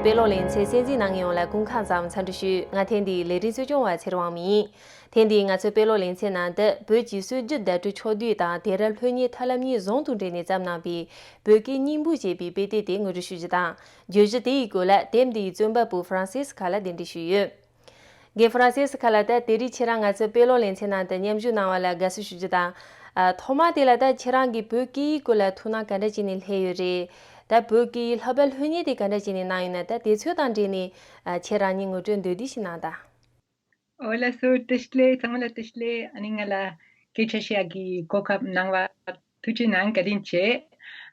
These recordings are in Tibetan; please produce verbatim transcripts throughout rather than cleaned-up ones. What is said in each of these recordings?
དཔེ་ཀློག་ལེ་ཚན་གསན་གཟིགས་གནང་མཁན་ཡོངས་ལ་སྐུ་ཁམས་བཟང་། འཚམས་འདྲི་ཞུ། ང་ཐེངས་འདིའི་ལས་རིམ་གཙོ་སྐྱོང་བ་ཚེ་རིང་དབང་མོ་ཡིན། ཐེངས་འདིའི་ང་ཚོའི་དཔེ་ཀློག་ལེ་ཚན་ནང་དུ་བོད་ཀྱི་སྲོལ་རྒྱུན་བརྡ་སྤྲོད་ཕྱོགས་བསྡུས་དང་དེང་རབས་ལྷོད་གཉེར་ཐབས་ལམ་གཉིས་ཟུང་དུ་འབྲེལ་ནས་བརྩམས་གནང་བའི་བོད་སྐད་སྙིང་པོ་ཞེས་པའི་དཔེ་དེབ་དེ་ངོ་སྤྲོད་ཞུ་རྒྱུ་དང་། བརྗོད་གཞི་དེ་ཡི་སྐོར་ལ་དེབ་འདི་ཡི་རྩོམ་པ་པོ་ཧྥ་རན་སིས་ཁ་ལ་གདན་འདྲེན་ཞུས་ཡོད། རྒན་ཧྥ་རན་སིས་ཁ་ལ། ད་དེ་རིང་ཁྱེད་རང་ང་ཚོའི་དཔེ་ཀློག་ལེ་ཚན་ནང་དུ་མཉམ་ཞུགས་གནང་བ་ལ་དགའ་བསུ་ཞུ་རྒྱུ་དང་། ཨ། ཐོག་མ་དེ་ལ་ད་ཁྱེད་རང་གིས་བོད་སྐད་ཡིག་སྐོར་ལ་ཐུགས་སྣང་ག་འདྲ་བྱས་ནས་སླེབས་ཡོད་རེད། ད་བོད་སྐད་ཡིག་ལྷག་པར་ལྷོད་གཉེར་དེ་ག་འདྲ་བྱས་ནས་གནང་ཡོད་ན། ད་དེ་ཚོ་དང་འབྲེལ་ནས་ཨ། ཁྱེད་རང་ཉིད་ངོ་སྤྲོད་མདོར་བསྡུས་ཤིག་གནང་དང་། ཨོ་ལགས་སོ། བཀྲ་ཤིས་བདེ་ལེགས། ཚང་མ་ལ་བཀྲ་ཤིས་བདེ་ལེགས། ཨ་ནི་ང་ལ་སྐད་ཆ་བཤད་ཡག་གི་གོ་སྐབས་གནང་བ་ཐུགས་རྗེ་གནང་། བཀའ་དྲིན་ཆེ།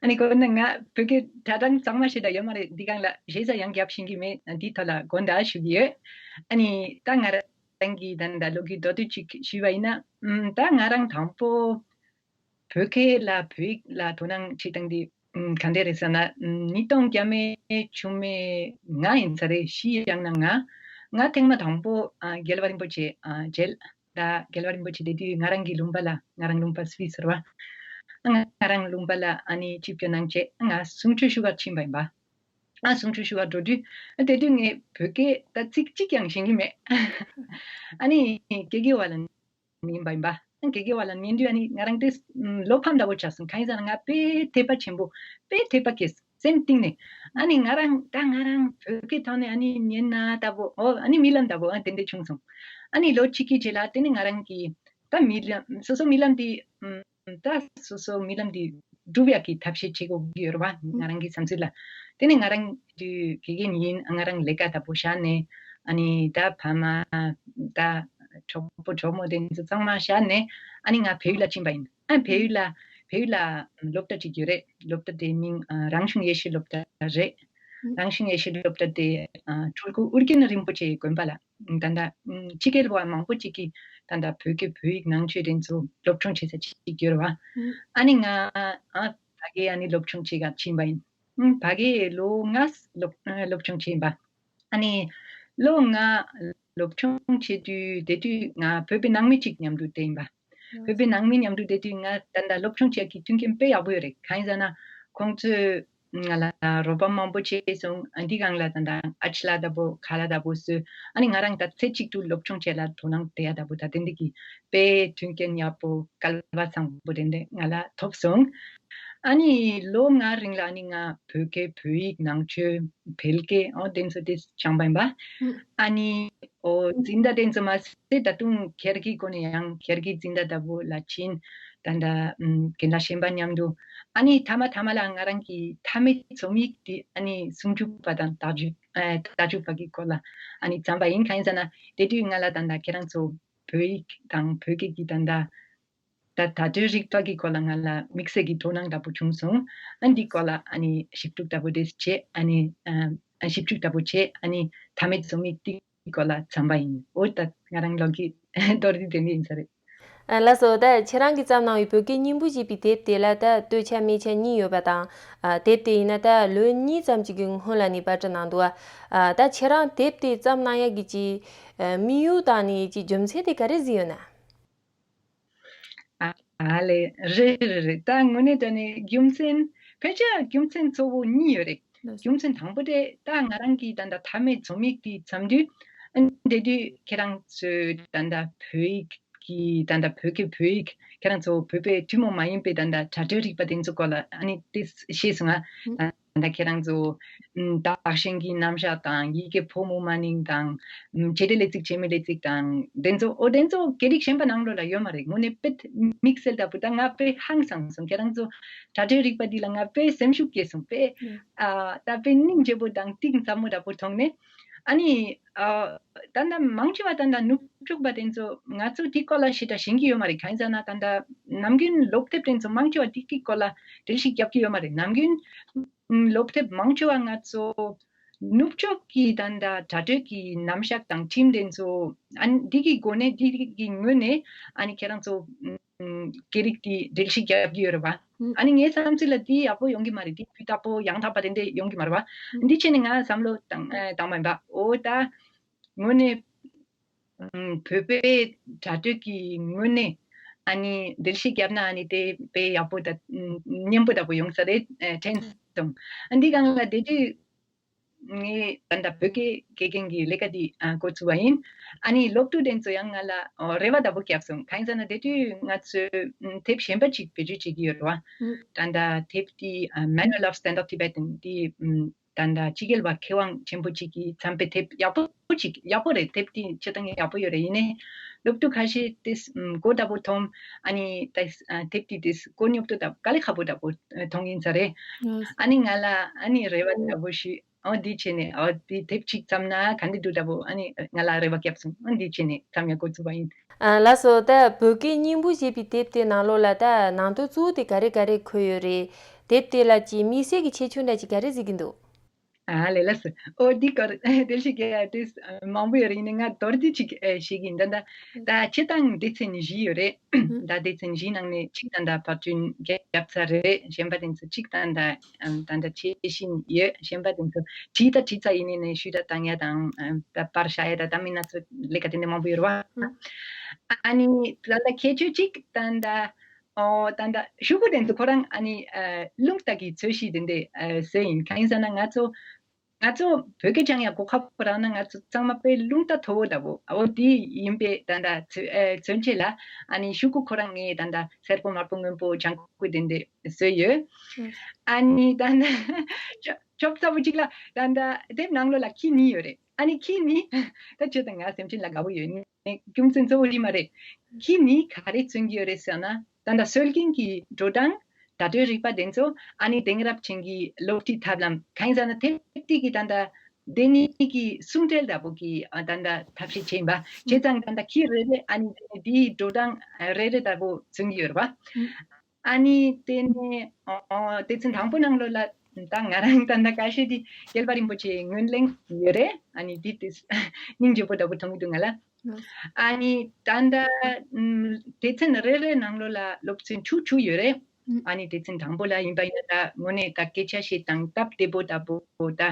ཨ་ནི་དགོངས་དག་ང་བོད་སྐད་གྲ་གྲངས་གཙང་མ་ཞེ་དྲག་ཡོད་མ་རེད། འདི་སྒང་ལ་ཞེ་ས་ཡང་རྒྱབ་ཤེས་ཀྱི་མེད། འདི་ཐོག་ལ་དགོངས་དག་ཞུ་གི་ཡོད། ཨ་ནི་ད་ང་རང་གི་ད་ད་ལོ་གི་མདོར་བསྡུས་ཅིག་ཞུས་པ་ཡིན་ན། ཨམ། ད་ང་རང་དང་པོ་བོད་སྐད་ལ་བོད་ཡིག་ལ་དོ་སྣང་བྱེད་སྟངས་འདི་ཨམ། ག་འདྲ་རེད་ཟེར་ན། ཨམ། ཉིས་སྟོང་བརྒྱ་མེད་བཅུ་མེད་ལྔ་ཡིན་ས་རེད། བཞི་ཡང་ན་ལྔ། ང་ཐེངས་མ་དང་པོ་ཨ། རྒྱལ་བ་རིན་པོ་ཆེ་ཨ། མཇལ། ད་རྒྱལ་བ་རིན་པོ་ཆེ་དེ་དུས་ང་རང་གི་ལུང་པ་ལ། ང་རང་ལུང་པ་སུད་སི་རེད་བ། ང་རང་ལུང་པ་ལ་ཨ་ནི་ཆིབས་བསྒྱུར་གནང་བྱས་ང་གསུང་ཆོས་ཞུ་གར་ཕྱིན་པ་ཡིན་པ། ཨ། གསུང་ཆོས་ཞུ་གར་འགྲོ་དུས་དེ་དུས་ངས་བོད་སྐད་ད་ཚིག་གཅིག་ཀྱང་ཤེས་ཀྱི་མེད། ཨ་ནི་དགེ་རྒན་བ་ལ་ཉན་པ་ཡིན་པ། དགེ་རྒན་བ་ལ་ཉན་དུས་ཨ་ནི་ང་རང་དེ་བློ་ཕམ་འདྲ་བོ་ཆགས་སོང་། གང་ཡིན་ཟེར་ན་ང་དཔེ་དད་པ་ཆེན་པོ། དཔེ་དད་པ་སྐྱེས་སེམས་གཏིང་ནས། ཨ་ནི་ང་རང་ད་ང་རང་བོད་སྐད་ཐོག་ནས་ཨ་ནི་ཉན་ན་ལྟ་བུ། ཨོ། ཨ་ནི་རྨི་ལམ་ལྟ་བུ་ཨ་དེ་འདྲ་བྱུང་སོང་། ཨ་ནི་ལོ་གཅིག་གི་རྗེས་ལ་དེ་ནི་ང་རང་གི་ད་རྨི་ལམ། སོ་སོ་རྨི་ལམ་དེ། ཨམ། ད་སོ་སོ་རྨི་ལམ་དེ་འགྲུབ་ཡག་གི་ཐབས་ཤེས་བྱེད་དགོས་ཀྱི་ཡོད་རེད་བ། ང་རང་གི་བསམ་ཚུལ་ལ། དེ་ནི་ང་རང་དུས་དགེ་རྒན་ཡིན། ང་རང་ལས་ཀ་ལྟ་བུ་བཞག་ནས། ཨ་ནི་ད་ཕ་མ། ད་གྲོགས་པོ་གྲོགས་མོ་དེ་ཚོ་ཚང་མ་བཞག་ནས། ཨ་ནི་ང་བལ་ཡུལ་ལ་ཕྱིན་པ་ཡིན། ཨ། བལ་ཡུལ་ལ། བལ་ཡུལ་ལ་སློབ་གྲྭ་གཅིག་ཡོད་རེད། སློབ་གྲྭ་དེའི་མིང་ཨ། རང་གཞུང་ཡེ་ཤུའི་སློབ་གྲྭ་རེད། རང་གཞུང་ཡེ་ཤུའི་སློབ་གྲྭ་དེ་ཨ། སྤྲུལ་སྐུ་ཨུ་རྒྱན་རིན་པོ་ཆེའི་དགོན་པ་ལ། ད་ལྟ་ཕྱི་རྒྱལ་བ་མང་པོ་ཅིག་གིས་ད་ལྟ་བོད་སྐད་བོད་ཡིག་ནང་ཆོས་དེ་ཚོ་སློབ་སྦྱོང་བྱེད་ས་ཅིག་ཡོད་རེད་བ། ཨ་ནི་ང་ཨ། ཕ་གིར་ཨ་ནི་སློབ་སྦྱོང་བྱེད་གར་ཕྱིན་པ་ཡིན། ཕ་གིར་ལོ་ལྔ་སློབ་སློབ་སྦྱོང་བྱས་ཡིན་པ། ཨ་ནི་ལོ་ལྔ་སློབ་སྦྱོང་བྱེད་དུས་དེ་དུས་ང་བོད་པའི་ནང་མི་གཅིག་མཉམ་དུ་བསྡད་ཡིན་པ། བོད་པའི་ནང་མི་མཉམ་དུ་བསྡད་དུས་ང་ད་ལྟ་སློབ་སྦྱོང་བྱེད་ཀྱི་མཐུན་རྐྱེན་དཔེ་ཡག་པོ་ཡོད་རེད། གང་ཡིན་ཟེར་ན་ཁོང་ཚོས་ང་ལ་རོགས་པ་མང་པོ་བྱས་སོང་། འདི་སྒང་ལ་ད་ལྟ་ཨ་ཅི་ལ་ལྟ་བུ་ཁ་ལ་ལྟ་བུ་བཟོས། ཨ་ནི་ང་རང་ད་ཚེ་གཅིག་ཏུ་སློབ་སྦྱོང་བྱེད་ལ་དོ་སྣང་བསྡད་ཡ་ལྟ་བུ་ད་དེ་འདྲ་གི་དཔེ་མཐུན་རྐྱེན་ཡག་པོ་སྐལ་བ་བཟང་པོ་དེ་འདྲ་ང་ལ་ཐོབ་སོང་། ཨ་ནི་ལོ་ལྔ་རིང་ལ་ཨ་ནི་ང་བོད་སྐད་བོད་ཡིག་ནང་ཆོས་བལ་སྐད་ཨོ་དེ་ཚོ་དེ་སྦྱངས་པ་ཡིན་པ། ཨ་ནི་ཨོ་འཛིན་གྲྭ་དེ་ཚོ་མ་ཟད་ད་དུང་སྒེར་གྱི་སྒོ་ནས་ཡང་སྒེར་གྱི་འཛིན་གྲྭ་ལྟ་བུ་ལ་ཕྱིན། ད་ལྟ་ཨམ། རྒན་ལགས་གཞན་པ་མཉམ་དུ། ཨ་ནི་མཐའ་མ་མཐའ་མ་ལ་ང་རང་གི་མཐའ་མའི་རྩོམ་ཡིག་དེ་ཨ་ནི་སུམ་ཅུ་པ་དང་དག་ཅུ་ཨ། དག་ཅུ་པ་གི་སྐོར་ལ་ཨ་ནི་བརྩམས་པ་ཡིན། གང་ཡིན་ཟེར་ན་དེ་དུས་ང་ལ་ད་ལྟ་ཁྱེད་རང་ཚོ་བོད་ཡིག་དང་བོད་སྐད་ཀྱི་ད་ལྟ་ད་སྒྲ་སྒྲིག་པ་གི་སྐོར་ལ་ང་ལ་དམིགས་བསལ་གྱི་དོ་སྣང་ལྟ་བུ་བྱུང་སོང་། ཨ་འདི་སྐོར་ལ་ཨ་ནི་ཞིབ་འཇུག་ལྟ་བུ་དེ་བྱས། ཨ་ནི་ཨ་ཞིབ་འཇུག་ལྟ་བུ་བྱས། ཨ་ནི་མཐའ་མའི་རྩོམ་ཡིག་དེ་སྐོར་ལ་བརྩམས་པ་ཡིན། འོ་ད་ང་རང་ལོ་གི་མདོར་བསྡུས་དེ་འདྲ་ཡིན་ས་རེད། ཨ། ལགས་སོ། ད་ཁྱེད་རང་གིས་བརྩམས་གནང་བའི་བོད་སྐད་སྙིང་པོ་ཞེས་པའི་དེབ་དེ་ལ་ད་སྟོད་ཆ་སྨད་ཆ་གཉིས་ཡོད་པ་དང་། ཨ། དེབ་དེ་ཡིན་ན་ད་ལོ་གཉིས་ཙམ་གྱི་སྔོན་ལ་ནས་པར་སྐྲུན་གནང་འདུག་ཨ། ད་ཁྱེད་རང་དེབ་དེ་བརྩམས་གནང་ཡག་གི་ཅིག་ཨ། དམིགས་ཡུལ་དང་ནི་ཅིག་རྒྱུ་མཚན་དེ་ག་རེ་ཟིག་ཡོད་ན། ཨ་ཨ་ལེ། རེད་རེད་རེད། ད་དངོས་གནས་དྲང་གནས་རྒྱུ་མཚན། ཕལ་ཆེར་རྒྱུ་མཚན་གཙོ་བོ་གཉིས་ཡོད་རེད། རྒྱུ་མཚན་དང་པོ་དེ་ད་ང་རང་གིས་ད་ལྟ་མཐའ་མའི་རྩོམ་ཡིག་དེ་བརྩམས་དུས། ཨ་ནི་དེ་དུས་ཁྱེད་རང་ཚོས་ད་ལྟ་བོད་ཡིག་གི་ད་ལྟ་བོད་སྐད་བོད་ཡིག་ཁྱེད་རང་ཚོ་བོད་པའི་ཐུན་མོང་མ་ཡིན་པའི་ད་ལྟ་སྒྲ་སྒྲིག་རིག་པ་དེ་ཚོ་སྐོར་ལ་ཨ་ནི་དེ་ཤེས་སོང་ང་། ད་ལྟ་ཁྱེད་རང་ཚོ་ཨམ། བདག་གཞན་གྱི་རྣམ་གཞག་དང་། ཡི་གེ་ཕོ་མོ་མ་ནིང་དང་། ཨམ། བྱེད་སྒྲའི་ལས་ཚིག་བྱེད་མེད་ལས་ཚིག་དང་། དེ་ཚོ། ཨོ་དེ་ཚོ་སྐད་རིགས་གཞན་པ་ནང་ལོགས་ལ་ཡོད་མ་རེད། དངོས་གནས་དཔེ་དམིགས་བསལ་ལྟ་བུ་ད་ང་དཔེ་ཧང་སངས་སོང་། ཁྱེད་རང་ཚོ་སྒྲ་སྒྲིག་རིག་པ་འདི་ལ་ང་དཔེ་སེམས་ཤུགས་སྐྱེས་སོང་། དཔེ་ཨ། ད་དཔེ་སྙིང་རྗེ་པོ་དང་གཏིང་ཟབ་མོ་འདྲ་པོ་མཐོང་ནས། ཨ་ནི་ཨ། ད་ལྟ་མང་ཆེ་བ་ད་ལྟ་ནུབ་ཕྱོགས་པ་དེ་ཚོ་ང་ཚོ་དེའི་སྐོར་ལ་ཞེ་དྲག་ཤེས་ཀྱི་ཡོད་མ་རེད། གང་ཡིན་ཟེར་ན་ད་ལྟ་ནམ་རྒྱུན་སློབ་དེབ་དེ་ཚོ་མང་ཆེ་བ་དེའི་སྐོར་ལ་འགྲེལ་བཤད་རྒྱབ་ཀྱི་ཡོད་མ་རེད། ནམ་རྒྱུན་སློབ་དེབ་མང་ཆེ་བ་ང་ཚོ་ནུབ་ཕྱོགས་ཀྱི་ད་ལྟ་སྒྲ་སྒྲིག་གི་རྣམ་གཞག་དང་ཁྲིམས་དེ་ཚོ་ཨ་ནི་འདི་གི་སྒོ་ནས། འདི་གི་ངོས་ནས་ཨ་ནི་ཁྱེད་རང་ཚོ་ཨམ། སྐད་རིགས་དེ་འགྲེལ་བཤད་རྒྱབ་ཀྱི་ཡོད་རེད་བ། ཨ་ནི་ངའི་བསམ་ཚུལ་ལ་འདི་ཡག་པོ་ཡོང་གི་མ་རེད། འདི་སྤུས་དག་པོ་ཡང་དག་པ་དེ་འདྲ་ཡོང་གི་མ་རེད་བ། འདི་བྱས་ནས་ང་བསམ་བློ་བཏང་ཨ། བཏང་བ་ཡིན་པ། ཨོ་ད་དངོས་གནས་ཨམ། བོད་པའི་སྒྲ་སྒྲིག་གི་ངོས་ནས་ཨ་ནི་འགྲེལ་བཤད་བརྒྱབ་ན་ཨ་ནི་དེ་དཔེ་ཡག་པོ་དང་སྙན་པོ་འདྲ་པོ་ཡོང་ས་རེད་དྲན་སོང་། ཨ་འདི་སྒང་ལ་དེ་དུས་ ངས་ད་ལྟ་བོད་སྐད་དགེ་རྒན་གྱི་ལས་ཀ་འདི་ཨ་འགོ་བཙུགས་པ་ཡིན། ཨ་ནི་སློབ་ཕྲུག་དེ་ཚོ་ཡང་ང་ལ་ཨོ་རེ་བ་ལྟ་བུ་བརྒྱབ་སོང་། གང་ཡིན་ཟེར་ན་དེ་དུས་ང་ཚོས་ཨམ་དེབ་གཞན་པ་ཅིག་བེད་སྤྱོད་བྱེད་ཀྱི་ཡོད་རེད་བ། ཨུ། ད་ལྟ་དེབ་འདི་ཨ་Manual of Standard Tibetan འདི་ཨམ་ད་ལྟ་སྤྱི་རྒྱལ་བ་མཁས་དབང་ཆེན་པོ་ཅིག་གིས་བརྩམས་པའི་དེབ་ཡག་པོ་ཅིག་ཡག་པོ་རེད། དེབ་འདི་སྤྱིར་བཏང་ཡག་པོ་ཡོད་རེད། ཡིན་ནའི་སློབ་ཕྲུག་ཁ་ཤས་དེས་ཨམ་གོ་བདེ་པོ་མཐོང་། ཨ་ནི་ད་ཨ་དེབ་འདི་དེས་གོ་སྙོབ་ཏུ་ད་དཀའ་ལས་ཁག་པོ་འདྲ་པོ་མཐོང་ཡིན་ས་རེད། ཨ་ནི་ང་ལ་ཨ་ནི་རེ་བ་འདྲ་པོ་ཞིག་ཨོ་འདི་བྱས་ནས་ཨོ་འདི་དེབ་ཅིག་བརྩམས་ན་ག་འདྲ་འདུག་འདྲ་པོ་ཨ་ནི་ང་ལ་རེ་བ་བརྒྱབ་སོང་། ཨོ་འདི་བྱས་ནས་བརྩམས་ཡག་འགོ་བཙུགས་པ་ཡིན། ཨ་ལགས་སོ། ད་བོད་སྐད་སྙིང་པོ་ཞེས་པའི་དེབ་དེ་ནང་ལོགས་ལ་ད་ནང་དོན་གཙོ་བོ་དེ་ག་རེ་ག་རེ་འཁོད་ཡོད་རེད། དེབ་དེ་ལ་ཅིག་དམིགས་བསལ་གྱི་ཁྱད་ཆོས་འདྲ་ཅིག་ག་རེ་གཟིགས་ཀྱི་འདུག་ཨ་ལས་ལགས་སོ། ཨོ་འདི་སྐོར་དེ་ཞིག་གི་དེ་མང་པོ་ཡོད་རེད། ཡིན་ནའི་ང་མདོར་བསྡུས་ཅིག་ཨེ་ཞིག་ཡིན། ད་ད་སྤྱིར་བཏང་སྡེ་ཚན་བཞི་ཡོད་རེད། ད་སྡེ་ཚན་བཞིའི་ནང་ནས་གཅིག་ད་ད་ཕབ་སྐྲུན་བརྒྱབ་ཚར་རེད། གཞན་པ་དེ་ཚོ་གཅིག་ད་ད་ཨམ་ད་ད་བྱེད་བཞིན་ཡོད། གཞན་པ་དེ་ཚོ་བྲིས་ད་བྲིས་ཚར། ཡིན་ནའི་ནས་ཤུལ་ད་བཏང་ཡ་དང་ཨམ་ད་པར་བཞག་ཡ་ད་ད་མིན་ན་ཚོ་ལས་ཀ་དེ་འདྲ་མང་པོ་ཡོད་རེད་བ། ཨ་ནི་ད་ད་ཁྱད་ཆོས་གཅིག་ད་ད་ཨོ་ད་ད་ཤོག་གུ་དེ་ཚོ་ཁོ་རང་ཨ་ནི་ཨ་རླུང་རྟ་གི་ཚོས་གཞི་དེ་འདྲ་ཨ་བཟོས་ཡིན། གང་ཡིན་ཟེར་ན་ང་ཚོ་ང་ཚོ་བོད་སྐད་སྦྱང་ཡ་གོ་སྐབས་རག་ན་ང་ཚོ་ཚང་མ་དཔེ་རླུང་རྟ་མཐོ་བོ་འདྲ་པོ་ཨོ་དེ་ཡིན་པས། ད་ད་མཚོན་ཨེ་མཚོན་བྱེད་ལ་ཨ་ནི་ཤོག་གུ་ཁོ་རང་ངས་ད་ད་སེར་པོ་དམར་པོ་སྔོན་པོ་ལྗང་ཁུ་དེ་འདྲ་བཟོས་ཡོད། ཨ་ནི་ད་ད་ཆོབ་ཆོབ་ཚ་པོ་གཅིག་ལ་ད་ད་དེབ་ནང་ལོགས་ལ་ཁྱི་གཉིས་ཡོད་རེད། ཨ་ནི་ཁྱི་གཉིས་ད་ཁྱོད་དང་ང་སེམས་ཅན་ལ་དགའ་པོ་ཡོད་ནི་རྒྱུ་མཚན་གཙོ་བོ་དེ་མ་རེད། ཁྱི་གཉིས་ག་རེ་མཚོན་གྱི་ཡོད་རེད་ཟེར་ན། ད་ལྟ་སྲོལ་རྒྱུན་གྱི་འགྲོ་སྟངས་བརྡ་སྤྲོད་རིག་པ་དེ་ཚོ་ཨ་ནི་དེང་རབས་ཅན་གྱི་སློབ་ཁྲིད་ཐབས་ལམ་གང་ཡིན་ཟེར་ན་དེབ་དེ་གི་ད་ལྟ་དེ་གཉིས་ཀྱི་ཟུང་འབྲེལ་འདྲ་པོ་གི་ཨ་ད་ལྟ་ཐབས་ཤེས་བྱས་ཡིན་པ། བྱས་ཙང་ད་ལྟ་ཁྱི་རེ་རེ་ཨ་ནི་དེ་ནས་དེའི་འགྲོ་སྟངས་རེ་རེ་འདྲ་པོ་མཚོན་གྱི་ཡོད་རེད་པ། ཨ་ནི་དེ་ནས་ཨོ་ཨོ་སྡེ་ཚན་དང་པོ་ནང་ལོགས་ལ་ད་ང་རང་ད་ལྟ་དགའ་ཤོས་དེ་རྒྱལ་བ་རིན་པོ་ཆེའི་ངོས་ལེན་ཡོད་རེད། ཨ་ནི་འདི་དེ་སྙིང་རྗེ་པོ་འདྲ་པོ་མཐོང་གི་འདུག་ང་ལ། ཨ་ནི་ད་ལྟ་ཨམ་སྡེ་ཚན་རེ་རེ་ནང་ལོགས་ལ་སློབ་ཚན་དྲུག་དྲུག་ཡོད་རེད། ཨ་ནི་སྡེ་ཚན་དང་པོ་ལ་ཡིན་པ་ཡིན་ན་ད་དངོས་གནས་ད་སྐད་ཆ་བཤད་སྟངས་སྟབས་བདེ་པོ་འདྲ་པོ་ད་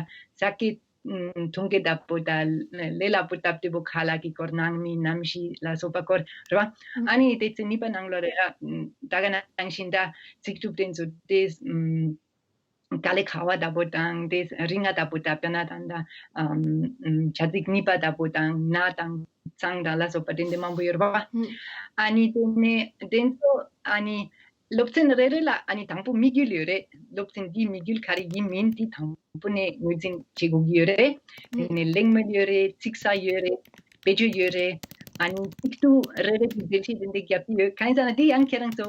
ཟ་སྐད་ཨམ་འཐུང་སྐད་འདྲ་པོ་ད་ལས་སླ་པོ་སྟབས་བདེ་པོ་ཁ་ལག་གི་སྐོར་ནང་མི་གནམ་གཤིས་ལ་སོགས་པ་སྐོར་རེད་བ། ཨ་ནི་སྡེ་ཚན་གཉིས་པ་ནང་ལོགས་རེད། ཨ་ད་ག་ནང་བཞིན་ད་ཚིག་གྲུབ་དེ་ཚོ་དེ་ཨམ་དཀའ་ལས་ཁག་པ་འདྲ་པོ་དང་དེ་རིང་ང་འདྲ་པོ་ད་དཔེར་ན་ད་ད་ཨམ་ཨམ་བྱ་ཚིག་གཉིས་པ་འདྲ་པོ་དང་ན་དང་ཚང་དང་ལ་སོགས་པ་དེ་འདྲ་མང་པོ་ཡོད་རེད་བ། ཨ་ནི་དེ་ནས་དེ་ཚོ་ཨ་ནི་སློབ་ཚན་རེ་རེ་ལ་ཨ་ནི་དང་པོ་དམིགས་ཡུལ་ཡོད་རེད། སློབ་ཚན་འདིའི་དམིགས་ཡུལ་ག་རེ་ཡིན་མིན་དེ་དང་པོ་ནས་ངོས་འཛིན་བྱེད་དགོས་ཀྱི་ཡོད་རེད། དེ་ནས་གླེང་མོལ་ཡོད་རེད། ཚིག་གསར་ཡོད་རེད། བེད་སྤྱོད་ཡོད་རེད། ཨ་ནི་ཚིག་ཐོ་རེ་རེ་གི་འགྲེལ་བཤད་དེ་འདྲ་རྒྱབ་ཀྱི་ཡོད། གང་ཡིན་ཟེར་ན་དེ་ཡང་ཁྱེད་རང་ཚོ་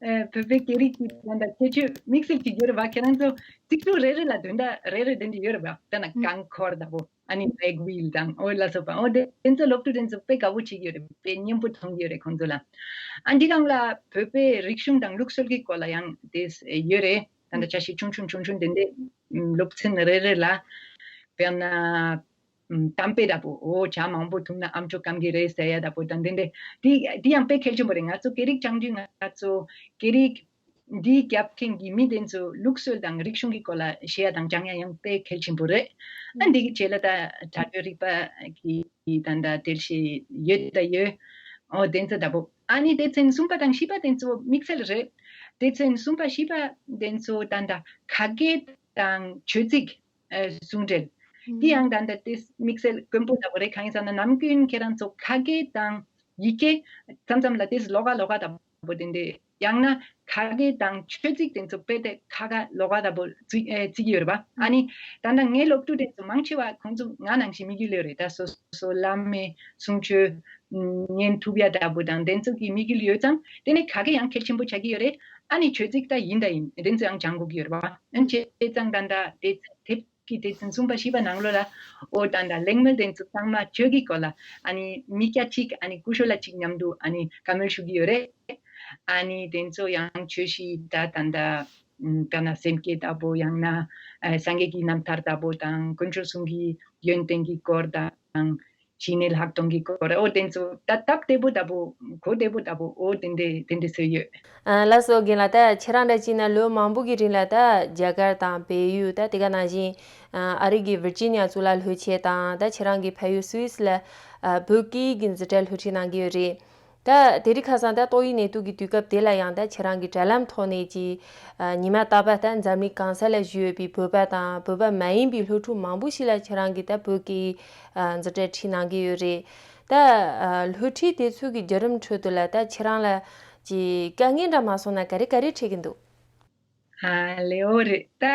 ཨ་བོད་པའི་སྐད་རིགས་ཀྱི་དོན་དག་ཁྱད་ཆོས་དམིགས་བསལ་གྱི་ཡོད་རེད་བ། ཁྱེད་རང་ཚོ་ཚིག་ཐོ་རེ་རེ་ལ་དོན་དག་རེ་རེ་དེ་འདྲ་ཡོད་རེད་བ། ད་ན་རྐང་འཁོར་འདྲ་པོ་ཨ་ནི་ཝེག་ཝིལ་དང་ཨོ་ལ་སོགས་པ་ཨོ་དེ་དེ་ཚོ་སློབ་ཕྲུག་དེ་ཚོ་དཔེ་དགའ་པོ་བྱེད་ཀྱི་ཡོད་རེད། དཔེ་སྙན་པོ་མཐོང་གི་ཡོད་རེད་ཁོང་ཚོ་ལ། ཨ་འདི་སྒང་ལ་བོད་པའི་རིག་གཞུང་དང་ལུགས་སྲོལ་གྱི་སྐོར་ལ་ཡང་དེ་ཡོད་རེད། ད་ལྟ་ཆ་ཤས་ཆུང་ཆུང་ཆུང་ཆུང་དེ་འདྲའི་སློབ་ཚན་རེ་རེ་ལ་དཔེར་ན། ཨམ་གཏམ་དཔེ་འདྲ་པོ་ཨོ་ཇ་མང་པོ་འཐུང་ན་ཨམ་ཅོག་སྐམ་གི་རེད་ཟེར་ཡ་འདྲ་པོ་དང་དེ་འདྲ་དེ་དེ་ཡང་དཔེ་གལ་ཆེན་པོ་རེད། ང་ཚོ་སྐད་རིགས་སྦྱང་དུས་ང་ཚོ་སྐད་རིགས་འདི་རྒྱབ་མཁན་གྱི་མི་དེ་ཚོ་ལུགས་སྲོལ་དང་རིག་གཞུང་གི་སྐོར་ལ་བཤད་ཡ་དང་སྦྱང་ཡ་ཡང་དཔེ་གལ་ཆེན་པོ་རེད། ཨ་འདི་གི་རྗེས་ལ་ད་དྲ་གྲོགས་རིག་པ་གི་ད་ལྟ་འགྲེལ་བཤད་ཡོད་ད་ཡོད། ཨོ་དེ་ཚོ་འདྲ་པོ་ཨ་ནི་སྡེ་ཚན་གསུམ་པ་དང་བཞི་པ་དེ་ཚོ་དམིགས་བསལ་རེད། སྡེ་ཚན་གསུམ་པ་བཞི་པ་དེ་ཚོ་ད་ལྟ་ཁ་སྐད་དང་བརྗོད་ཚིག་ཨ་ཟུང་འབྲེལ། འདི་ཡང་ད་ལྟ་དེ་དམིགས་བསལ་དཀོན་པོ་འདྲ་པོ་རེད། གང་ཡིན་ཟེར་ན་ནམ་རྒྱུན་ཁྱེད་རང་ཚོ་ཁ་སྐད་དང་ཡིག་སྐད་མཚམས་མཚམས་ལ་དེ་ལོགས་ཀ་ལོགས་ཀ་འདྲ་པོ་དེ་འདྲ་ཡང་ན་ཁ་སྐད་དང་བརྗོད་ཚིག་དེ་ཚོ་དཔེ་དེ་ཁ་ཁ་ལོགས་ཀ་འདྲ་པོ་བརྩི་ཨེ་བརྩི་གི་ཡོད་རེད་པ། ཨ་ནི་ད་ལྟ་ངའི་སློབ་ཕྲུག་དེ་ཚོ་མང་ཆེ་བ་ཁོང་ཚོ་ང་ནང་བཞིན་དམིགས་ཡུལ་ཡོད་རེད། ད་སོ་སོ་བླ་མའི་གསུང་ཆོས་ཉན་ཐུབ་ཡ་འདྲ་པོ་དང་དེ་ཚོ་གི་དམིགས་ཡུལ་ཡོད་ཙང་དེ་ནས་ཁ་སྐད་ཡང་གལ་ཆེན་པོ་ཆགས་ཀྱི་ཡོད་རེད། ཨ་ནི་བརྗོད་ཚིག་ད་ཡིན་ད་ཡིན་དེ་ཚོ་ཡང་སྦྱང་དགོས་ཀྱི་ཡོད་རེད་པ། ཨ་ནི་བྱས་ཙང་ད་ལྟ་དེ་ཚོ་དེབ་ཀྱི་སྡེ་ཚན་གསུམ་པ་བཞི་པ་ནང་ལོགས་ལ་ཨོ་ད་ད་གླེང་མོལ་དེ་ཚོ་ཚང་མ་ཆོས་ཀྱི་སྐོར་ལ་ཨ་ནི་མི་སྐྱ་གཅིག་ཨ་ནི་སྐུ་ཞབས་ལགས་གཅིག་མཉམ་དུ་ཨ་ནི་བཀའ་མོལ་ཞུ་གི་ཡོད་རེད། ཨ་ནི་དེ་ཚོ་ཡང་ཆོས་གཞི་ད་ད་ད་ད་ན་སེམས་བསྐྱེད་ལྟ་བུ་ཡང་ན་ཨ་སངས་རྒྱས་ཀྱི་རྣམ་ཐར་ལྟ་བུ་དང་དཀོན་མཆོག་གསུམ་གྱི་ཡོན་ཏན་གྱི་སྐོར་དང་ཞི་གནས་ལྷག་མཐོང་གི་སྐོར་ཨོ་དེ་ཚོ་ད་སྟབས་བདེ་པོ་ལྟ་བུ་གོ་བདེ་པོ་ལྟ་བུ་ཨོ་དེ་འདྲས་དེ་འདྲས་བཟོས་ཡོད། ཨ་ལགས་སོ། རྒན་ལགས། ད་ཁྱེད་རང་འདྲ་བྱས་ན་ལོ་མང་པོ་གི་རིང་ལ་ད་རྒྱ་གར་དང་བལ་ཡུལ་ད་དེ་ག་ནང་བཞིན་ཨ་རི་གི་ཝིར་ཇི་ནི་ཡ་གཙུག་ལག་སློབ་ཆེན་དང་ད་ཁྱེད་རང་གི་ཕ་ཡུལ་སུད་སི་ལ་ཨ་བོད་སྐད་ཀྱི་འཛིན་གྲྭ་སློབ་ཁྲིད་གནང་གི་ཡོད་རེད། ད་དེ་རིང་ཁ་སང་ད་ཏོག་དབྱིབས་ནད་དུག་གི་དུས་སྐབས་དེ་ལ་ཡང་ད་ཁྱེད་རང་གི་དྲ་ལམ་ཐོག་ནས་ཀྱི་ཉི་མ་རྟག་པར་ད་འཛམ་གླིང་གང་ས་ལ་བཞུགས་ཡོད་པའི་བོད་པ་དང་བོད་པ་མ་ཡིན་པའི་སློབ་ཕྲུག་མང་པོ་ཞིག་ལ་ཁྱེད་རང་གིས་ད་བོད་ཀྱི་འཛིན་གྲྭ་ཁྲིད་གནང་གི་ཡོད་རེད། ད་སློབ་ཁྲིད་དེ་ཚོ་གི་བརྒྱུད་རིམ་ཁྲོད་དུ་ལ་ད་ཁྱེད་རང་ལ་ཀྱི་དཀའ་ངལ་འདྲ་མ་སོང་ན་ག་རེ་ག་རེ་འཕྲད་ཀྱི་འདུག་ཨ་ལེའོ་རེད། ད་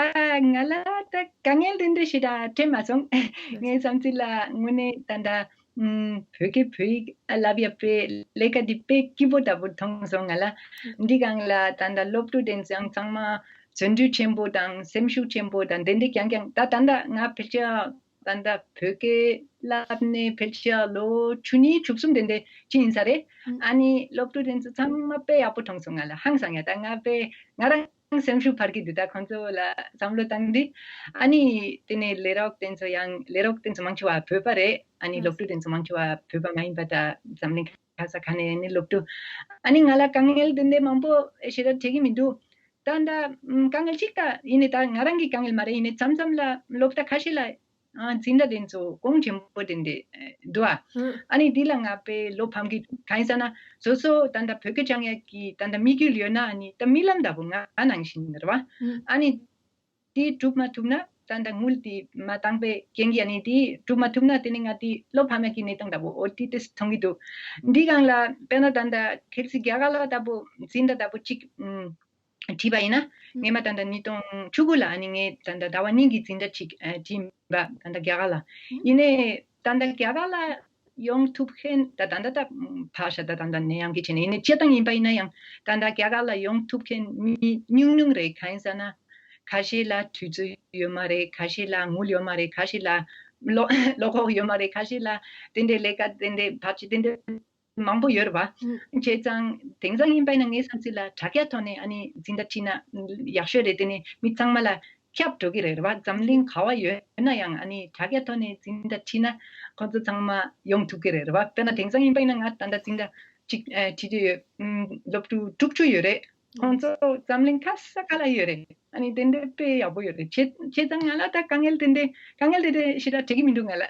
ང་ལ་ད་དཀའ་ངལ་དེ་འདྲ་ཞེ་དྲག་འཕྲད་མ་སོང་། ངའི་བསམ་ཚུལ་ལ་དངོས་གནས་ད་ད་ཨུམ་བོད་སྐད་བོད་ཡིག་བསླབ་ཡ་དཔེ་ལས་ཀ་འདི་དཔེ་སྐྱིད་པོ་འདྲ་པོ་མཐོང་སོང་ང་ལ། འདི་སྒང་ལ་ད་ད་སློབ་ཕྲུག་དེ་ཚོ་ཡང་ཚང་མ་བརྩོན་འགྲུས་ཆེན་པོ་དང་སེམས་ཤུགས་ཆེན་པོ་དང་དེ་འདྲ་རྐྱང་རྐྱང་། ད་ད་ད་ང་ཕལ་ཆེར་ད་ལྟ་བོད་སྐད་བསླབ་ནས་ཕལ་ཆེར་ལོ་བཅུ་གཉིས་བཅུ་གསུམ་དེ་འདྲ་ཅིག་ཡིན་ས་རེད། ཨ་ནི་སློབ་ཕྲུག་དེ་ཚོ་ཚང་མ་དཔེ་ཡག་པོ་མཐོང་སོང་ང་ལ། ཧང་སང་ཡ། ད་ང་དཔེ་ང་རང་སེམས་ཤུགས་འཕར་གྱི་འདུག་ད་ཁོང་ཚོ་ལ་བསམ་བློ་བཏང་དུས། ཨ་ནི་དེ་ནས་ལས་རོགས་དེ་ཚོ་ཡང་ལས་རོགས་དེ་ཚོ་མང་ཆེ་བ་བོད་པ་རེད། ཨ་ནི་སློབ་ཕྲུག་དེ་ཚོ་མང་ཆེ་བ་བོད་པ་མ་ཡིན་པ། ད་འཛམ་གླིང་ག་ས་ག་ནས་ནི་སློབ་ཕྲུག་ཨ་ནི་ང་ལ་དཀའ་ངལ་དེ་འདྲ་མང་པོ་ཞེ་དྲག་འཕྲད་ཀྱི་མི་འདུག་ད་ད་ཨམ་དཀའ་ངལ་གཅིག་ད་ཡིན་ནི་ད་ང་རང་གི་དཀའ་ངལ་མ་རེད། ཡིན་ནི་མཚམས་མཚམས་ལ་སློབ་གྲྭ་ཁ་ཤས་ལ་ཨ་འཛིན་གྲྭ་དེ་ཚོ་གོང་ཆེན་པོ་དེ་འདྲ་འདུག་ཨ། ཨ་ནི་འདི་ལ་ང་དཔེ་བློ་ཕམ་གྱི་འདུག་གང་ཡིན་ཟེར་ན་སོ་སོ་ད་ད་བོད་སྐད་སྦྱང་ཡག་གི་ད་ད་དམིགས་ཡུལ་ཡོད་ན། ཨ་ནི་ད་རྨི་ལམ་འདྲ་པོ་ང་ནང་བཞིན་རེད་བ། ཨ་ནི་དེ་སྒྲུབ་མ་ཐུབ་ན་ད་ད་དངུལ་དེ་མ་བཏང་པའི་རྐྱེན་གྱིས། ཨ་ནི་དེ་སྒྲུབ་མ་ཐུབ་ན་དེ་ནི་ང་དེ་བློ་ཕམ་ཡག་གི་གནས་སྟངས་འདྲ་པོ་འོ་དེ་དེ་མཐོང་གི་འདུག་འདི་སྒང་ལ་དཔེར་ན་ད་ད་ཁེལ་སི་རྒྱ་གར་ལ་འདྲ་པོ་འཛིན་གྲྭ་འདྲ་པོ་གཅིག་ཨམ་བྲིས་པ་ཡིན་ན། སྔོན་མ་ད་ལྟ་ཉིས་སྟོང་བཅུ་དགུ་ལ་ཨ་ནི་ངས་ད་ལྟ་ཟླ་བ་གཉིས་ཀྱི་འཛིན་གྲྭ་གཅིག་ཨ་བྲིས་པ་ད་ལྟ་རྒྱ་གར་ལ། ཡིན་ནའི་ད་ལྟ་རྒྱ་གར་ལ་ཡོང་ཐུབ་མཁན་ད་ད་ལྟ་ད་ཕར་བཞག་ད་ད་ལྟ་ནད་ཡམས་ཀྱི་ཆ་ནས་ཡིན་ནའི་སྤྱིར་བཏང་ཡིན་པ་ཡིན་ན་ཡང་ད་ལྟ་རྒྱ་གར་ལ་ཡོང་ཐུབ་མཁན་མི་ཉུང་ཉུང་རེད། གང་ཡིན་ཟེར་ན་ཁ་ཤས་ལ་དུས་ཚོད་ཡོད་མ་རེད། ཁ་ཤས་ལ་དངུལ་ཡོད་མ་རེད། ཁ་ཤས་ལ་བློ་བློ་ཁོག་ཡོད་མ་རེད། ཁ་ཤས་ལ་དེ་འདྲའི་ལས་ཀ་དེ་འདྲའི་བར་ཆད་དེ་འདྲའི་མང་པོ་ཡོད་རེད་བ། བྱས་ཙང་དེང་སང་ཡིན་པ་ཡིན་ན་ངའི་བསམ་ཚུལ་ལ་དྲ་རྒྱ་ཐོག་ནས་ཨ་ནི་འཛིན་གྲྭ་ཁྲིད་ན་ཡག་ཤོས་རེད། དེ་ནི་མི་ཚང་མ་ལ་ཁྱབ་འགྲོ་གི་རེད་བ། འཛམ་གླིང་ག་བ་ཡོད་ན་ཡང་ཨ་ནི་དྲ་རྒྱ་ཐོག་ནས་འཛིན་གྲྭ་ཁྲིད་ན་ཁོང་ཚོ་ཚང་མ་ཡོང་ཐུབ་ཀྱི་རེད་བ། དཔེར་ན་དེང་སང་ཡིན་པ་ཡིན་ན་ང་ད་ལྟ་འཛིན་གྲྭ་གཅིག་ཨ་ཁྲིད་ཀྱི་ཡོད། ཨམ་སློབ་ཕྲུག་དྲུག་ཅུ་ཡོད་རེད། ཁོང་ཚོ་འཛམ་གླིང་ག་ས་ག་ལ་ཡོད་རེད། ཨ་ནི་དེ་འདྲའི་དཔེ་ཡག་པོ་ཡོད་རེད། བྱས་བྱས་ཙང་ང་ལ་ད་དཀའ་ངལ་དེ་འདྲའི་དཀའ་ངལ་དེ་འདྲའི་ཞེ་དྲག་འཕྲད་ཀྱི་མི་འདུག་ང་ལ།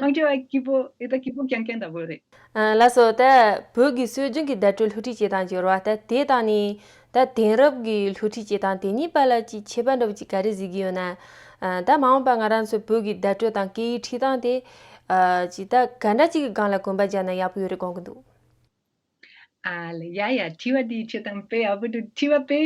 མང་ཆེ་བ་སྐྱིད་པོ་ཨེ་ད་སྐྱིད་པོ་རྐྱང་རྐྱང་འདྲ་པོ་རེད། ཨ་ལགས་སོ། ད་བོད་ཀྱི་སྲོལ་རྒྱུན་གྱི་བརྡ་སྤྲོད་སློབ་ཁྲིད་བྱེད་སྟངས་ཀྱི་རེད་བ། ད་དེ་དང་ནི་ད་དེང་རབས་ཀྱི་སློབ་ཁྲིད་བྱེད་སྟངས་དེ་གཉིས་བར་ལ་ཅིག་ཁྱད་པར་འདྲ་པོ་ཅིག་ག་རེ་གཟིགས་ཀྱི་ཡོད་ན། ཨ་ད་མ་འོངས་པ་ང་རང་ཚོ་བོད་ཀྱི་བརྡ་སྤྲོད་དང་སྐད་ཡིག་ཁྲིད་སྟངས་དེ་ཨ་ཅིག་ད་ག་འདྲ་ཅིག་གི་སྒང་ལ་གོམ་པ་རྒྱག་ན་ཡག་པོ་ཡོད་རེད་དགོངས་ཀྱི་འདུག་ཨ་ལ་ཡ་ཡ། དྲི་བ་འདི་ཁྱེད་དང་དཔེ་ཡག་པོ་འདུག་དྲི་བ་དཔེ་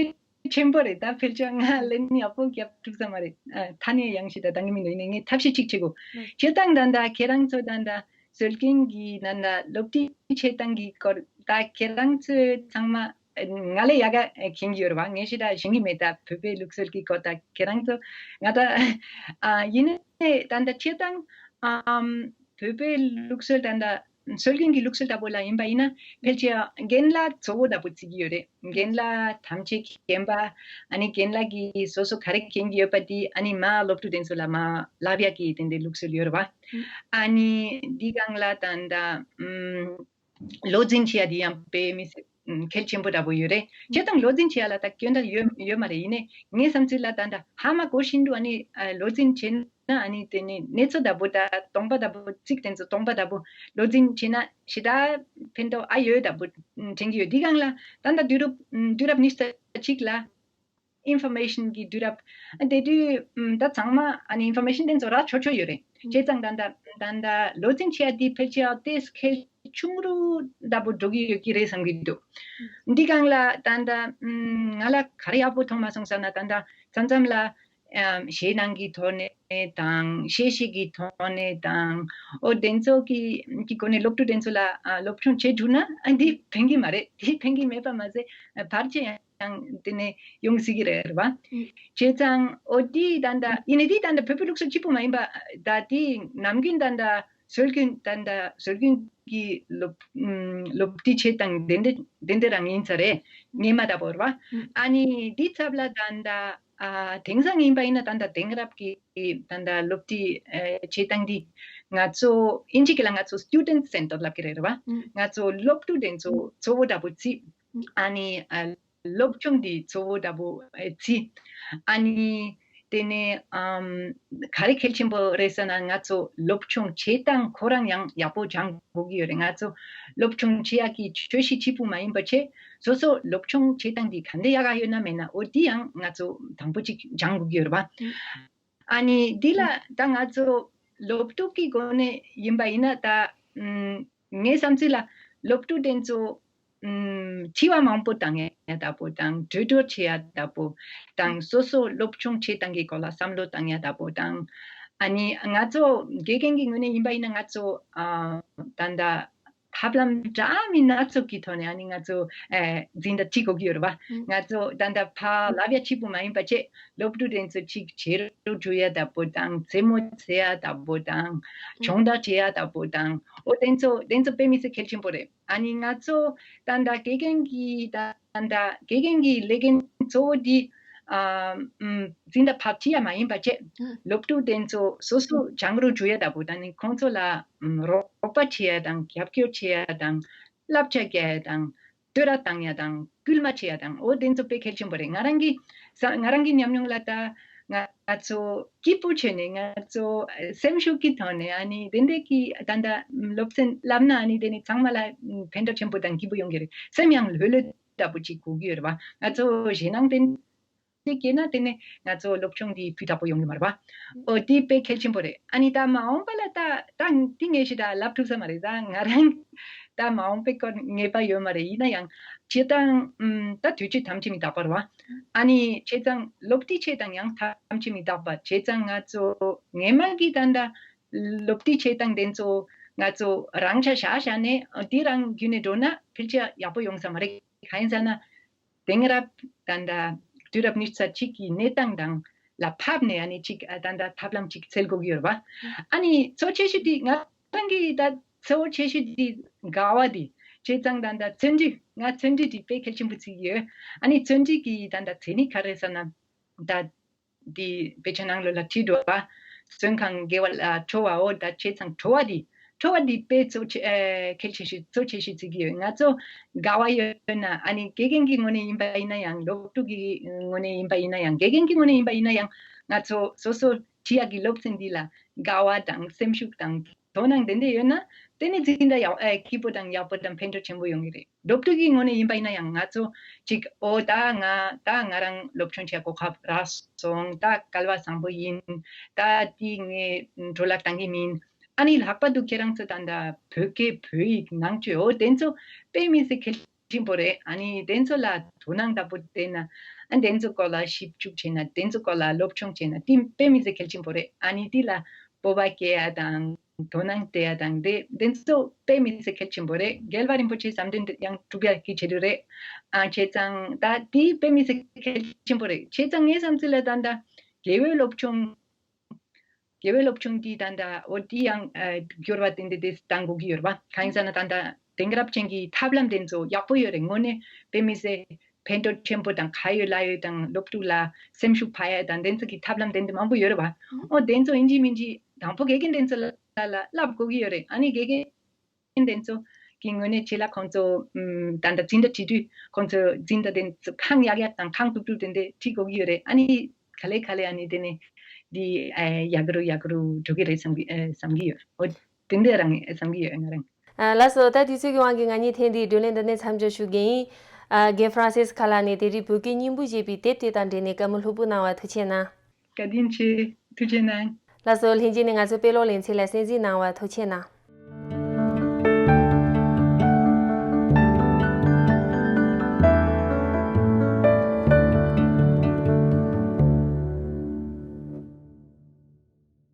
ཆེན་པོ་རེད། ད་ཕལ་ཆེར་ང་ལན་ཡག་པོ་རྒྱབ་ཐུབ་ས་མ་རེད། ཨ་ཐ་སྙད་ཡང་ཞིག་ད་འདང་གི་མི་འདུག་ཡིན་ནའི་ངས་ཐབས་ཤེས་གཅིག་བྱེད་དགོས། ཁྱེད་དང་ད་ད་ཁྱེད་རང་ཚོ་ད་ད་སྲོལ་རྒྱུན་གྱི་ད་ད་སློབ་ཁྲིད་བྱེད་སྟངས་ཀྱི་སྐོར་ད་ཁྱེད་རང་ཚོས་ཚང་མ་ང་ལས་ཡག་ག་མཁྱེན་གྱི་ཡོད་རེད་བ། ངས་ཞིག་ད་ཤེས་ཀྱི་མེད། ད་བོད་པའི་ལུགས་སྲོལ་གྱི་སྐོར་ད་ཁྱེད་རང་ཚོ་ང་ད་ཨ་ཡིན་ནའི་ད་ད་ཁྱེད་དང་ཨམ་བོད་པའི་ལུགས་སྲོལ་ད་ད་སྲོལ་རྒྱུན་གྱི་ལུགས་སྲོལ་ལྟ་བུ་ལ་ཡིན་པ་ཡིན་ན་ཕལ་ཆེར་རྒན་ལགས་གཙོ་བོ་ལྟ་བུ་བརྩི་གི་ཡོད་རེད། རྒན་ལགས་ཐམས་ཅད་མཁྱེན་པ། ཨ་ནི་རྒན་ལགས་ཀྱིས་སོ་སོ་ག་རེ་མཁྱེན་གྱི་ཡོད་པ་དེ་ཨ་ནི་མ་སློབ་ཕྲུག་དེ་ཚོ་ལ་མ་བསླབ་ཡག་གི་དེ་འདྲའི་ལུགས་སྲོལ་ཡོད་རེད་བ། ཨ་ནི་འདི་སྒང་ལ་ད་ད་ཨམ་བློ་འཛིན་བྱེད་ཡག་དེ་ཡང་དཔེ་མི་སྲིད་གལ་ཆེན་པོ་འདྲ་པོ་ཡོད་རེད། བྱས་ཙང་བློ་འཛིན་བྱེད་ཡག་ལ་ད་སྐྱོན་བརྡ་ཡོད་ཡོད་མ་རེད། ཡིན་ནའི་ངའི་བསམ་ཚུལ་ལ་ད་ད་ཧ་མ་གོ་བཞིན་དུ་ཨ་ནི་ཨ་བློ་འཛིན་བྱས་ན་ཨ་ནི་དེ་ནི་གནས་ཚུལ་འདྲ་པོ་ད་སྟོང་པ་འདྲ་པོ་ཚིག་དེ་ཚོ་སྟོང་པ་འདྲ་པོ་བློ་འཛིན་བྱས་ན་ཞེ་དྲག་ཕན་ཐོགས་ཨ་ཡོད་འདྲ་པོ་དྲན་གྱི་ཡོད། འདི་སྒང་ལ་ད་ད་དུས་རབས་དུས་རབས་ཉི་ཤུ་རྩ་གཅིག་ལ་ཨིན་ཕོར་མེ་ཤན་གྱི་དུས་རབས། དེ་དུས་ད་ཚང་མ་ཨ་ནི་ཨིན་ཕོར་མེ་ཤན་དེ་ཚོ་རག་ཆོག་ཆོག་ཡོད་རེད། བྱས་ཙང་ད་ད་ད་ད་བློ་འཛིན་བྱེད་ཡག་འདི་ཕལ་ཆེར་ཏོག་ཙམ་གལ་ཆུང་རུ་འདྲ་པོ་འགྲོ་གི་ཡོད་ཀྱི་རེད་བསམ་གྱི་འདུག་འདི་སྒང་ལ་ད་ད་ང་ལ་ག་རེ་ཡག་པོ་མཐོང་མ་སོང་ཟེར་ན་ད་ད་མཚམས་མཚམས་ལ་ཞེད་སྣང་གི་ཐོག་ནས་དང་གཤེ་གཤེ་གི་ཐོག་ནས་དང་། ཨོ་དེ་ཚོ་གི་གི་སྒོ་ནས་སློབ་ཕྲུག་དེ་ཚོ་ལ་ཨ་སློབ་སྦྱོང་བྱེད་འཇུག་ན་ཨ་འདི་ཕན་གི་མ་རེད། འདི་ཕན་གི་མེད་པ་མ་ཟད་བར་ཆད་ཡང་དེ་ནས་ཡོང་སྲིད་ཀྱི་རེད་བ། བྱས་ཙང་ཨོ་འདི་ད་ད་ཡིན་ནའི་འདི་ད་ད་བོད་པའི་ལུགས་སྲོལ་གཅིག་པུ་མ་ཡིན་པ་ད་འདི་ནམ་རྒྱུན་ད་ད་སྲོལ་རྒྱུན་ད་ད་སྲོལ་རྒྱུན་གྱི་སློབ་ཨམ་སློབ་ཁྲིད་བྱེད་སྟངས་དེ་འདྲ་དེ་འདྲ་རང་ཡིན་ས་རེད། སྔོན་མ་འདྲ་པོ་རེད་བ། ཨ་ནི་འདི་ཚབ་ལ་ད་ད་ཨ་དེང་སང་ཡིན་པ་ཡིན་ན་ད་ལྟ་དེང་རབས་ཀྱི་ད་ལྟ་སློབ་ཁྲིད་ཨ་བྱེད་སྟངས་འདི་ང་ཚོ་ཨིན་ཇི་སྐད་ལ་ང་ཚོ་student centered ལབ་ཀྱི་རེད་རེད་བ། ང་ཚོ་སློབ་ཕྲུག་དེ་ཚོ་གཙོ་བོ་འདྲ་པོ་བརྩི། ཨ་ནི་ཨ་སློབ་སྦྱོང་འདི་གཙོ་བོ་འདྲ་པོ་ཨ་བརྩི། ཨ་ནི་ དེ་ནས་ཨམ་ག་རེ་གལ་ཆེན་པོ་རེད་ཟེར་ན། ང་ཚོ་སློབ་སྦྱོང་བྱེད་སྟངས་ཁོ་རང་ཡང་ཡག་པོ་སྦྱང་དགོས་ཀྱི་ཡོད་རེད། ང་ཚོ་སློབ་སྦྱོང་བྱེད་ཡག་གི་ཆོས་གཞི་གཅིག་པུ་མ་ཡིན་པ་བྱས། སོ་སོ་སློབ་སྦྱོང་བྱེད་སྟངས་འདི་ག་འདྲ་ཡག་ག་ཡོད་ན་མེད་ན། འོ་འདི་ཡང་ང་ཚོ་དང་པོ་གཅིག་སྦྱང་དགོས་ཀྱི་ཡོད་རེད་པ། ཨ་ནི་འདི་ལ་ད་ང་ཚོ་སློབ་ཕྲུག་གི་སྒོ་ནས་ཡིན་པ་ཡིན་ན། ད་ཨམ་ངའི་བསམ་ཚུལ་ལ་སློབ་ཕྲུག་དེ་ཚོ་ཨམ་དྲི་བ་མང་པོ་བཏང་ཡ་ལྟ་བུ་དང་། གྲོས་བསྡུར་བྱེད་ཡ་ལྟ་བུ་དང་། སོ་སོ་སློབ་སྦྱོང་བྱེད་སྟངས་ཀྱི་སྐོར་ལ་བསམ་བློ་བཏང་ཡ་ལྟ་བུ་དང་། ཨ་ནི་ང་ཚོ་དགེ་རྒན་གྱི་ངོས་ནས་ཡིན་པ་ཡིན་ན། ང་ཚོ་ཨ་ད་ལྟ་ཐབས་ལམ་འདྲ་མིན་སྣ་ཚོགས་ཀྱི་ཐོག་ནས་ཨ་ནི་ང་ཚོ་ཨེ་འཛིན་གྲྭ་ཁྲིད་དགོས་ཀྱི་ཡོད་རེད་པ། ང་ཚོ་ད་ལྟ་ཕར་བསླབ་ཡ་གཅིག་པུ་མ་ཡིན་པ་བྱས། སློབ་ཕྲུག་དེ་ཚོ་གཅིག་བྱེད་རོགས་བྱེད་ཡ་ལྟ་བུ་དང་། རྩེད་མོ་རྩེ་ཡ་ལྟ་བུ་དང་། སྦྱོང་བརྡར་བྱེད་ཡ་ལྟ་བུ་དང་། འོ་དེ་ཚོ་དེ་ཚོ་དཔེ་མི་སྲིད་གལ་ཆེན་པོ་རེད། ཨ་ནི་ང་ཚོ་ད་ལྟ་དགེ་རྒན་གྱི་ད་ལྟ་དགེ་རྒན་གྱི་ལས་འགན་གཙོ་བོ་འདི་ཨ་ཨམ་འཛིན་གྲྭ་ཕར་ཁྲིད་ཡ་མ་ཡིན་པ་བྱས། སློབ་ཕྲུག་དེ་ཚོ་སོ་སོ་སྦྱང་རོགས་བྱེད་ཡ་ལྟ་བུ་དང་། ནི་ཁོང་ཚོ་ལ་ཨམ་རོགས་པ་བྱེད་ཡ་དང་། རྒྱབ་སྐྱོར་བྱེད་ཡ་དང་། བསླབ་བྱ་རྒྱག་ཡ་དང་། བསྟོད་ར་བཏང་ཡ་དང་། སྐུལ་མ་བྱེད་ཡ་དང་། འོ་དེ་ཚོ་དཔེ་གལ་ཆེན་པོ་རེད། ང་རང་གི་ས་ང་རང་གི་ཉམས་མྱོང་ལ་ད་ང་ང་ཚོ་སྐྱིད་པོ་བྱས་ནས། ང་ཚོ་སེམས་ཤུགས་ཀྱི་ཐོག་ནས་ཨ་ནི་དེ་འདྲས་ཀྱི་ད་ལྟ་སློབ་ཚན་བསླབ་ན། ཨ་ནི་དེ་ནི་ཚང་མ་ལ་ཕན་ཐོགས་ཆེན་པོ་དང་སྐྱིད་པོ་ཡོང་གི་རེད། སེམས་ཡང་ལྷོད་ལྷོད་ལྟ་བུ་ཅིག་དགོས་ཀྱི་ཡོད་རེད་པ། ང་ཚོ་ཞེད་སྣང་དེ་དེ་སྐྱེས་ན་དེ་ནས་ང་ཚོ་སློབ་སྦྱོང་འདི་སྤུས་དག་པོ་ཡོང་གི་མ་རེད་པ། འོ་དེ་དཔེ་གལ་ཆེན་པོ་རེད། ཨ་ནི་ད་མ་འོངས་པ་ལ་ད་ད་དེ་ངས་ཞེ་དྲག་ལབ་ཐུབ་ས་མ་རེད། ད་ང་རང་ད་མ་འོངས་པའི་སྐོར་ངེས་པ་ཡོད་མ་རེད། ཡིན་ན་ཡང་བྱེད་སྟངས་ཨམ་ད་དུས་ཚོད་ཐམས་ཅད་མི་རྟག་པ་རེད་པ། ཨ་ནི་བྱས་ཙང་སློབ་ཁྲིད་བྱེད་སྟངས་ཡང་ཐམས་ཅད་མི་རྟག་པ། བྱས་ཙང་ང་ཚོ་སྔས་མ་གི་ད་ད་སློབ་ཁྲིད་བྱེད་སྟངས་དེ་ཚོ་ང་ཚོ་རང་ཆ་བཞག་བཞག་ནས་དེ་རང་བརྒྱུད་ནས་འགྲོ་ན་ཕལ་ཆེར་ཡག་པོ་ཡོང་ས་མ་རེད། གང་ཡིན་ཟེར་ན། དེང་རབས་ད་ལྟ་དུས་རབས་ཉི་ཤུ་རྩ་གཅིག་གི་གནས་སྟངས་དང་ལ་ཕབ་ནས་ཨ་ནི་ཅིག་ཨ་ད་ལྟ་ཐབས་ལམ་ཅིག་འཚོལ་དགོས་ཀྱི་ཡོད་རེད་པ། ཨ་ནི་གཙོ་ཆེ་ཤོས་དེ་ང་རང་གི་ད་གཙོ་བོ་ཆེ་ཤོས་དེ་དགའ་བ་དེ། བྱས་ཙང་ད་ལྟ་བརྩོན་འགྲུས། ང་བརྩོན་འགྲུས་དེ་དཔེ་གལ་ཆེན་པོ་བརྩི་གི་ཡོད། ཨ་ནི་བརྩོན་འགྲུས་ཀྱི་ད་ལྟ་མཚན་ཉིད་ག་རེ་ཟེར་ན། ད་དེ་དཔེ་ཆ་ནང་ལོགས་ལ་བྲིས་འདུག་པ། བརྩོན་གང་དགེ་བ་ལ་འཕྲོ་བའོ། ད་བྱས་ཙང་འཕྲོ་བ་འདི། འཕྲོ་བ་འདི་དཔེ་གཙོ་ཆེ་ཨེ་གལ་ཆེ་ཤོས་གཙོ་ཆེ་ཤོས་བརྩི་གི་ཡོད། ང་ཚོ་དགའ་བ་ཡོད་ན། ཨ་ནི་དགེ་རྒན་གྱི་ངོས་ནས་ཡིན་པ་ཡིན་ན་ཡང་། སློབ་ཕྲུག་གི་ངོས་ནས་ཡིན་པ་ཡིན་ན་ཡང་། དགེ་རྒན་གྱི་ངོས་ནས་ཡིན་པ་ཡིན་ན་ཡང་། ང་ཚོ་སོ་སོ་ཁྲིད་ཡག་གི་སློབ་ཚན་འདི་ལ་དགའ་བ་དང་སེམས་ཤུགས་དང་དོ་སྣང་དེ་འདྲ་ཡོད་ན། དེ་ནི་འཛིན་གྲྭ་ཡག་ཨེ་སྐྱིད་པོ་དང་ཡག་པོ་དང་ཕན་ཐོགས་ཆེན་པོ་ཡོང་གི་རེད། སློབ་ཕྲུག་གི་ངོས་ནས་ཡིན་པ་ཡིན་ན་ཡང་། ང་ཚོ་ཅིག་འོ་ད་ང་ད་ང་རང་སློབ་སྦྱོང་བྱེད་གོ་སྐབས་རག་སོང་། ད་སྐལ་བ་བཟང་པོ་ཡིན། ད་དེ་ངས་འཕྲོ་བརླག་བཏང་གི་མིན། ཨ་ནི་ལྷག་པར་དུ་ཁྱེད་རང་ཚོ་ད་ལྟ་བོད་སྐད་བོད་ཡིག་ནང་ཆོས་འོ་དེ་ཚོ་དཔེ་མི་སྲིད་གལ་ཆེན་པོ་རེད། ཨ་ནི་དེ་ཚོ་ལ་དོ་སྣང་ལྟ་བུ་བསྟན་ན། ཨ་དེ་ཚོ་སྐོར་ལ་ཞིབ་འཇུག་བྱས་ན། དེ་ཚོ་སྐོར་ལ་སློབ་སྦྱོང་བྱས་ན་དེ་དཔེ་མི་སྲིད་གལ་ཆེན་པོ་རེད། ཨ་ནི་དེ་ལ་སྤོབས་པ་སྐྱེ་ཡ་དང་། དོ་སྣང་སྤྲད་ཡ་དང་། དེ་དེ་ཚོ་དཔེ་མི་སྲིད་གལ་ཆེན་པོ་རེད། རྒྱལ་བ་རིན་པོ་ཆེའི་ཟབ་དོན་དེ་ཡང་སྒྲུབ་ཡ་གི་ཆེད་དུ་རེད། ཨ་བྱས་ཙང་ད་དེ་དཔེ་མི་སྲིད་གལ་ཆེན་པོ་རེད། བྱས་ཙང་ངའི་བསམ་ཚུལ་ལ་ད་ལྟ་དགེ་འོས་སློབ་སྦྱོང་། དགེ་འོས་སློབ་སྦྱོང་འདི་ད་ལྟ་འོ་དེ་ཡང་ཨ་འགྱུར་བ་ཏན་ཏན་དེ་བཏང་དགོས་ཀྱི་ཡོད་རེད་པ། གང་ཡིན་ཟེར་ན་ད་ལྟ་དེང་རབས་ཅན་གྱི་ཐབས་ལམ་དེ་ཚོ་ཡག་པོ་ཡོད་རེད། དངོས་གནས་དཔེ་མི་སྲིད་ཕན་ཐོགས་ཆེན་པོ་དང་། ཁ་ཡོད་ལག་ཡོད་དང་། སློབ་ཕྲུག་ལ་སེམས་ཤུགས་འཕར་ཡ་དང་། དེ་ཚོ་གི་ཐབས་ལམ་དེ་འདྲ་མང་པོ་ཡོད་རེད་པ། ཨོ་དེ་ཚོ་ཡིན་གཅིག་མིན་གཅིག་དང་པོ་དགེ་རྒན་དེ་ཚོ་ལ་ལ་བསླབ་དགོས་ཀྱི་ཡོད་རེད། ཨ་ནི་དགེ་རྒན་དེ་ཚོ་གི་ངོས་ནས་ཆེད་ལ་ཁོང་ཚོ་ཨམ་ད་ལྟ་འཛིན་གྲྭ་ཁྲིད་དུས་ཁོང་ཚོ་འཛིན་གྲྭ་དེ་ཚོ་ཁང་ཡག་ཡག་དང་ཁང་སྡུག་སྡུག་དེ་འདྲ་ཁྲིད་དགོས་ཀྱི་ཡོད་རེད། ཨ་ནི་ག་ལེ་ག་ལེ་ཨ་ནི་དེ་ནས་འདི་ཨེ་ཡག་རུ་ཡག་རུ་འགྲོ་གི་རེད་བསམ་གི་ཨེ་བསམ་གི་ཡོད། ཨོ་དེ་འདྲ་རང་བསམ་གི་ཡོད་ང་རང་། ཨ་ལགས་སོ། ད་དུས་ཚོད་ཀྱི་དབང་གིས་ང་གཉིས་ཐེངས་འདིའི་བགྲོ་གླེང་འདི་ནས་མཚམས་འཇོག་ཞུ་གི་ཡིན། ཨ་རྒན་ཧྥ་རན་སིས་ཁ་ལགས་ནས་དེ་རིང་བོད་སྐད་སྙིང་པོ་ཞེས་པའི་དེབ་དེ་དང་འབྲེལ་ནས་བཀའ་མོལ་ལྷུག་པོ་གནང་བར་ཐུགས་རྗེ་གནང་། བཀའ་དྲིན་ཆེ། ཐུགས་རྗེ་གནང་། ལགས་སོ། ལྷན་རྒྱས་ནས་ང་ཚོའི་དཔེ་ཀློག་ལེ་ཚན་ལ་གསན་གཟིགས་གནང་བར་ཐུགས་རྗེ་གནང་།